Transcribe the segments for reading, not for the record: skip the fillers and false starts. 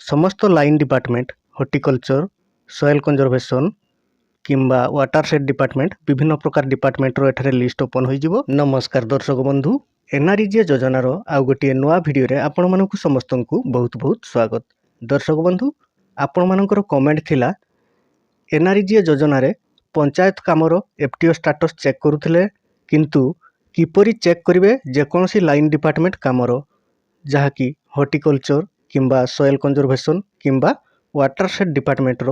ସମସ୍ତ line department, horticulture, soil conservation କିମ୍ବା water shed department, ବିଭିନ୍ନ ପ୍ରକାର ଡିପାର୍ଟମେଣ୍ଟର ଏଠାରେ ଲିଷ୍ଟ ଓପନ୍ ହୋଇଯିବ। ନମସ୍କାର ଦର୍ଶକ ବନ୍ଧୁ, ଏନ୍ଆର୍ଇଜିଏ ଯୋଜନାର ଆଉ ଗୋଟିଏ ନୂଆ ଭିଡ଼ିଓରେ ଆପଣମାନଙ୍କୁ ସମସ୍ତଙ୍କୁ ବହୁତ ବହୁତ ସ୍ୱାଗତ। ଦର୍ଶକ ବନ୍ଧୁ, ଆପଣମାନଙ୍କର କମେଣ୍ଟ ଥିଲା, ଏନ୍ଆର୍ଇଜିଏ ଯୋଜନାରେ ପଞ୍ଚାୟତ କାମର ଏଫ୍ଟିଓ ଷ୍ଟାଟସ୍ ଚେକ୍ କରୁଥିଲେ, କିନ୍ତୁ କିପରି ଚେକ୍ କରିବେ ଯେକୌଣସି ଲାଇନ୍ ଡିପାର୍ଟମେଣ୍ଟ କାମର, ଯାହାକି ହର୍ଟିକଲଚର କିମ୍ବା ସଏଲ୍ କନଜରଭେସନ୍ କିମ୍ବା ୱାଟର ସେଡ୍ ଡିପାର୍ଟମେଣ୍ଟର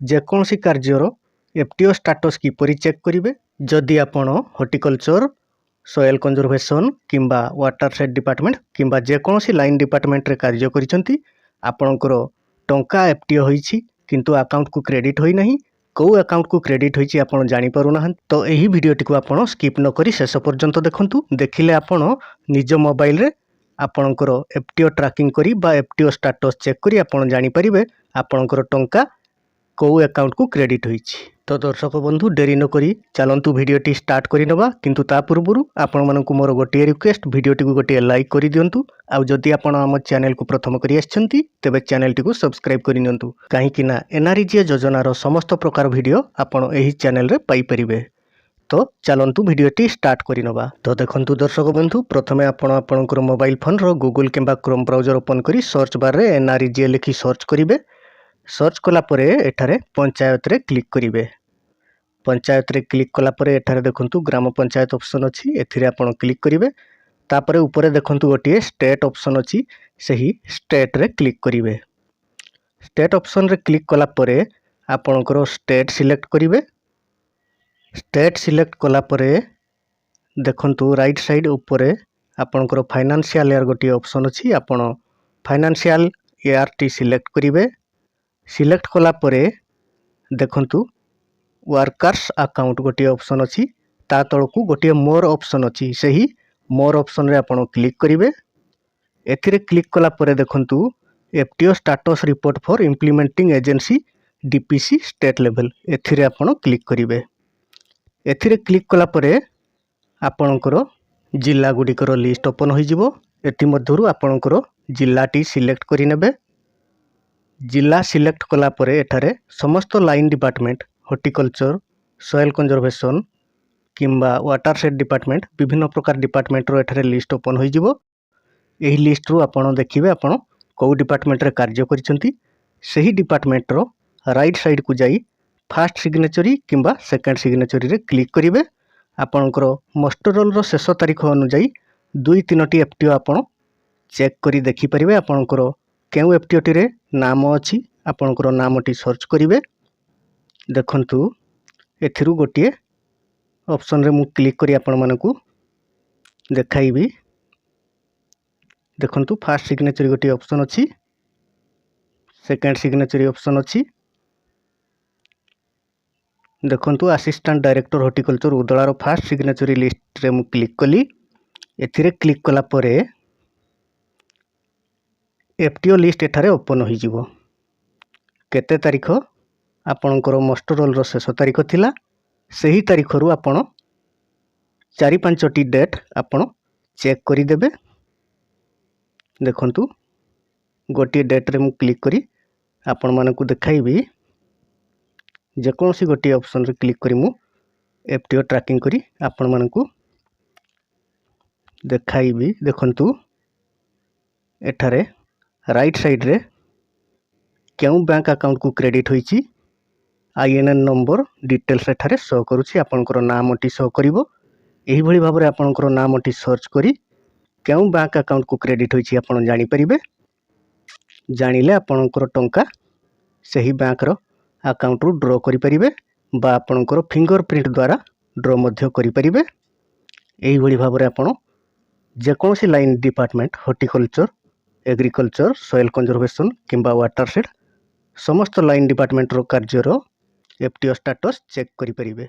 ଯେକୌଣସି କାର୍ଯ୍ୟର ଏଫ୍ଟିଓ ଷ୍ଟାଟସ୍ କିପରି ଚେକ୍ କରିବେ। ଯଦି ଆପଣ ହର୍ଟିକଲଚର, ସଏଲ୍ କନଜରଭେସନ୍ କିମ୍ବା ୱାଟର ସେଡ୍ ଡିପାର୍ଟମେଣ୍ଟ କିମ୍ବା ଯେକୌଣସି ଲାଇନ୍ ଡିପାର୍ଟମେଣ୍ଟରେ କାର୍ଯ୍ୟ କରିଛନ୍ତି, ଆପଣଙ୍କର ଟଙ୍କା ଏଫ୍ଟିଓ ହୋଇଛି କିନ୍ତୁ ଆକାଉଣ୍ଟକୁ କ୍ରେଡ଼ିଟ୍ ହୋଇନାହିଁ, କେଉଁ ଆକାଉଣ୍ଟକୁ କ୍ରେଡ଼ିଟ୍ ହୋଇଛି ଆପଣ ଜାଣିପାରୁନାହାନ୍ତି, ତ ଏହି ଭିଡ଼ିଓଟିକୁ ଆପଣ ସ୍କିପ୍ ନକରି ଶେଷ ପର୍ଯ୍ୟନ୍ତ ଦେଖନ୍ତୁ। ଦେଖିଲେ ଆପଣ ନିଜ ମୋବାଇଲରେ ଆପଣଙ୍କର ଏଫ୍ଟିଓ ଟ୍ରାକିଂ କରି ବା ଏଫ୍ଟିଓ ଷ୍ଟାଟସ୍ ଚେକ୍ କରି ଆପଣ ଜାଣିପାରିବେ ଆପଣଙ୍କର ଟଙ୍କା କେଉଁ ଆକାଉଣ୍ଟକୁ କ୍ରେଡ଼ିଟ୍ ହୋଇଛି। ତ ଦର୍ଶକ ବନ୍ଧୁ, ଡେରି ନକରି ଚାଲନ୍ତୁ ଭିଡ଼ିଓଟି ଷ୍ଟାର୍ଟ କରିନେବା। କିନ୍ତୁ ତା ପୂର୍ବରୁ ଆପଣମାନଙ୍କୁ ମୋର ଗୋଟିଏ ରିକ୍ୱେଷ୍ଟ, ଭିଡ଼ିଓଟିକୁ ଗୋଟିଏ ଲାଇକ୍ କରିଦିଅନ୍ତୁ। ଆଉ ଯଦି ଆପଣ ଆମ ଚ୍ୟାନେଲକୁ ପ୍ରଥମ କରି ଆସିଛନ୍ତି, ତେବେ ଚ୍ୟାନେଲଟିକୁ ସବସ୍କ୍ରାଇବ୍ କରିନିଅନ୍ତୁ, କାହିଁକି ନା ଏନ୍ଆର୍ଇଜିଏ ଯୋଜନାର ସମସ୍ତ ପ୍ରକାର ଭିଡ଼ିଓ ଆପଣ ଏହି ଚ୍ୟାନେଲରେ ପାଇପାରିବେ। ତ ଚାଲନ୍ତୁ ଭିଡ଼ିଓଟି ଷ୍ଟାର୍ଟ କରିନେବା। ତ ଦେଖନ୍ତୁ ଦର୍ଶକ ବନ୍ଧୁ, ପ୍ରଥମେ ଆପଣ ଆପଣଙ୍କର ମୋବାଇଲ ଫୋନ୍ର ଗୁଗୁଲ କିମ୍ବା କ୍ରୋମ୍ ବ୍ରାଉଜର ଓପନ୍ କରି ସର୍ଚ୍ଚ ବାର୍ରେ ଏନ୍ଆର୍ଇଜିଏ ଲେଖି ସର୍ଚ୍ଚ କରିବେ। ସର୍ଚ୍ଚ କଲା ପରେ ଏଠାରେ ପଞ୍ଚାୟତରେ କ୍ଲିକ୍ କରିବେ। ପଞ୍ଚାୟତରେ କ୍ଲିକ୍ କଲା ପରେ ଏଠାରେ ଦେଖନ୍ତୁ ଗ୍ରାମ ପଞ୍ଚାୟତ ଅପସନ୍ ଅଛି, ଏଥିରେ ଆପଣ କ୍ଲିକ୍ କରିବେ। ତାପରେ ଉପରେ ଦେଖନ୍ତୁ ଗୋଟିଏ ଷ୍ଟେଟ୍ ଅପସନ୍ ଅଛି, ସେହି ଷ୍ଟେଟ୍ରେ କ୍ଲିକ୍ କରିବେ। ଷ୍ଟେଟ୍ ଅପସନ୍ରେ କ୍ଲିକ୍ କଲା ପରେ ଆପଣଙ୍କର ଷ୍ଟେଟ୍ ସିଲେକ୍ଟ କରିବେ। ଷ୍ଟେଟ୍ ସିଲେକ୍ଟ କଲା ପରେ ଦେଖନ୍ତୁ ରାଇଟ୍ ସାଇଡ଼୍ ଉପରେ ଆପଣଙ୍କର ଫାଇନାନ୍ସିଆଲ୍ ଇୟର୍ ଗୋଟିଏ ଅପସନ୍ ଅଛି, ଆପଣ ଫାଇନାନ୍ସିଆଲ୍ ଇୟର୍ଟି ସିଲେକ୍ଟ କରିବେ। ସିଲେକ୍ଟ କଲା ପରେ ଦେଖନ୍ତୁ ୱାର୍କର୍ସ ଆକାଉଣ୍ଟ ଗୋଟିଏ ଅପସନ୍ ଅଛି, ତା ତଳକୁ ଗୋଟିଏ ମୋର୍ ଅପସନ୍ ଅଛି, ସେହି ମୋର୍ ଅପସନ୍ରେ ଆପଣ କ୍ଲିକ୍ କରିବେ। ଏଥିରେ କ୍ଲିକ୍ କଲା ପରେ ଦେଖନ୍ତୁ FTO status report for implementing agency DPC state level, ଏଥିରେ ଆପଣ କ୍ଲିକ୍ କରିବେ। ଏଥିରେ କ୍ଲିକ୍ କଲା ପରେ ଆପଣଙ୍କର ଜିଲ୍ଲା ଗୁଡ଼ିକର ଲିଷ୍ଟ ଓପନ୍ ହୋଇଯିବ। ଏଥିମଧ୍ୟରୁ ଆପଣଙ୍କର ଜିଲ୍ଲାଟି ସିଲେକ୍ଟ କରିନେବେ। ଜିଲ୍ଲା ସିଲେକ୍ଟ କଲା ପରେ ଏଠାରେ ସମସ୍ତ line department, horticulture, soil conservation କିମ୍ବା ୱାଟର ସେଡ୍ ଡିପାର୍ଟମେଣ୍ଟ, ବିଭିନ୍ନ ପ୍ରକାର ଡିପାର୍ଟମେଣ୍ଟର ଏଠାରେ ଲିଷ୍ଟ ଓପନ୍ ହୋଇଯିବ। ଏହି ଲିଷ୍ଟରୁ ଆପଣ ଦେଖିବେ ଆପଣ କେଉଁ ଡିପାର୍ଟମେଣ୍ଟରେ କାର୍ଯ୍ୟ କରିଛନ୍ତି। ସେହି ଡିପାର୍ଟମେଣ୍ଟର ରାଇଟ୍ ସାଇଡ଼୍କୁ ଯାଇ ଫାଷ୍ଟ ସିଗ୍ନେଚରୀ କିମ୍ବା ସେକେଣ୍ଡ ସିଗ୍ନେଚରୀରେ କ୍ଲିକ୍ କରିବେ। ଆପଣଙ୍କର ମଷ୍ଟର ରୋଲ୍ର ଶେଷ ତାରିଖ ଅନୁଯାୟୀ ଦୁଇ ତିନୋଟି ଏଫ୍ଟିଓ ଆପଣ ଚେକ୍ କରି ଦେଖିପାରିବେ। ଆପଣଙ୍କର କେଉଁ ଏଫ୍ଟିଓଟିରେ ନାମ ଅଛି, ଆପଣଙ୍କର ନାମଟି ସର୍ଚ୍ଚ କରିବେ। ଦେଖନ୍ତୁ, ଏଥିରୁ ଗୋଟିଏ ଅପସନ୍ରେ ମୁଁ କ୍ଲିକ୍ କରି ଆପଣମାନଙ୍କୁ ଦେଖାଇବି। ଦେଖନ୍ତୁ, ଫାଷ୍ଟ ସିଗ୍ନେଚରୀ ଗୋଟିଏ ଅପସନ୍ ଅଛି, ସେକେଣ୍ଡ ସିଗ୍ନେଚରୀ ଅପସନ୍ ଅଛି। ଦେଖନ୍ତୁ, ଆସିଷ୍ଟାଣ୍ଟ ଡାଇରେକ୍ଟର ହର୍ଟିକଲଚର ଉଦଳାର ଫାଷ୍ଟ ସିଗ୍ନେଚରୀ ଲିଷ୍ଟରେ ମୁଁ କ୍ଲିକ୍ କଲି। ଏଥିରେ କ୍ଲିକ୍ କଲା ପରେ ଏଫ୍ଟିଓ ଲିଷ୍ଟ ଏଠାରେ ଓପନ୍ ହୋଇଯିବ। କେତେ ତାରିଖ ଆପଣଙ୍କର ମଷ୍ଟର ରୋଲ୍ର ଶେଷ ତାରିଖ ଥିଲା, ସେହି ତାରିଖରୁ ଆପଣ ଚାରି ପାଞ୍ଚଟି ଡେଟ୍ ଆପଣ ଚେକ୍ କରିଦେବେ। ଦେଖନ୍ତୁ, ଗୋଟିଏ ଡେଟ୍ରେ ମୁଁ କ୍ଲିକ୍ କରି ଆପଣମାନଙ୍କୁ ଦେଖାଇବି। ଯେକୌଣସି ଗୋଟିଏ ଅପସନ୍ରେ କ୍ଲିକ୍ କରି ମୁଁ ଏଫ୍ଟିଓ ଟ୍ରାକିଂ କରି ଆପଣମାନଙ୍କୁ ଦେଖାଇବି। ଦେଖନ୍ତୁ, ଏଠାରେ ରାଇଟ୍ ସାଇଡ଼୍ରେ କେଉଁ ବ୍ୟାଙ୍କ ଆକାଉଣ୍ଟକୁ କ୍ରେଡ଼ିଟ୍ ହୋଇଛି, ଆଇଏନ୍ଏନ୍ ନମ୍ବର ଡିଟେଲ୍ସ ଏଠାରେ ଶୋ କରୁଛି। ଆପଣଙ୍କର ନାମଟି ଶୋ କରିବ। ଏହିଭଳି ଭାବରେ ଆପଣଙ୍କର ନାମଟି ସର୍ଚ୍ଚ କରି କେଉଁ ବ୍ୟାଙ୍କ ଆକାଉଣ୍ଟକୁ କ୍ରେଡ଼ିଟ୍ ହୋଇଛି ଆପଣ ଜାଣିପାରିବେ। ଜାଣିଲେ ଆପଣଙ୍କର ଟଙ୍କା ସେହି ବ୍ୟାଙ୍କର ଆକାଉଣ୍ଟରୁ ଡ୍ର କରିପାରିବେ ବା ଆପଣଙ୍କର ଫିଙ୍ଗର ପ୍ରିଣ୍ଟ ଦ୍ୱାରା ଡ୍ର ମଧ୍ୟ କରିପାରିବେ। ଏହିଭଳି ଭାବରେ ଆପଣ ଯେକୌଣସି line department, horticulture, agriculture, soil conservation କିମ୍ବା ୱାଟର ସେଡ୍, ସମସ୍ତ ଲାଇନ୍ ଡିପାର୍ଟମେଣ୍ଟର କାର୍ଯ୍ୟର ଏଫ୍ଟିଓ ଷ୍ଟାଟସ୍ ଚେକ୍ କରିପାରିବେ।